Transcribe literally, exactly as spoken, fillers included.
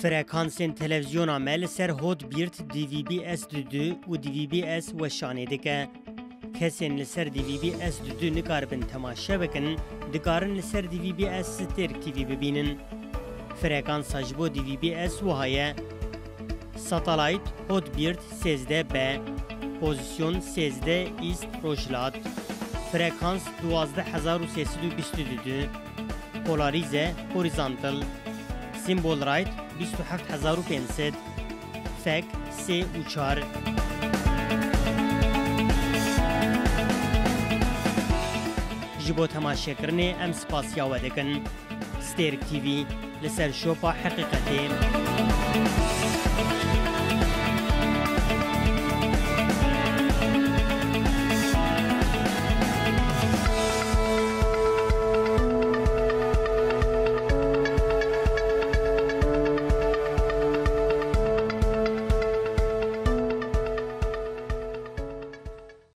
Frekansên televîzyona me li ser Hotbird D V B S du û D V B S weşanê dike. Kesên li ser D V B S du nikaribin temaşe bikin, dikarin li ser D V B S Stêrk T V bibînin. Frekansa ji bo D V B S wiha ye: Satellite Hotbird sêzdeh B, pozîsyon sêzdeh East Rojhilat, frekans duwazdeh hezar û sê sed û bîst û du, polarîze horizontal, symbol rate bîst û heft hezar û pênc sed, fek sê û çar. Ji bo temaşekirinê em spasiya we dikin. Stêrk T V, li ser şopa heqîqetê.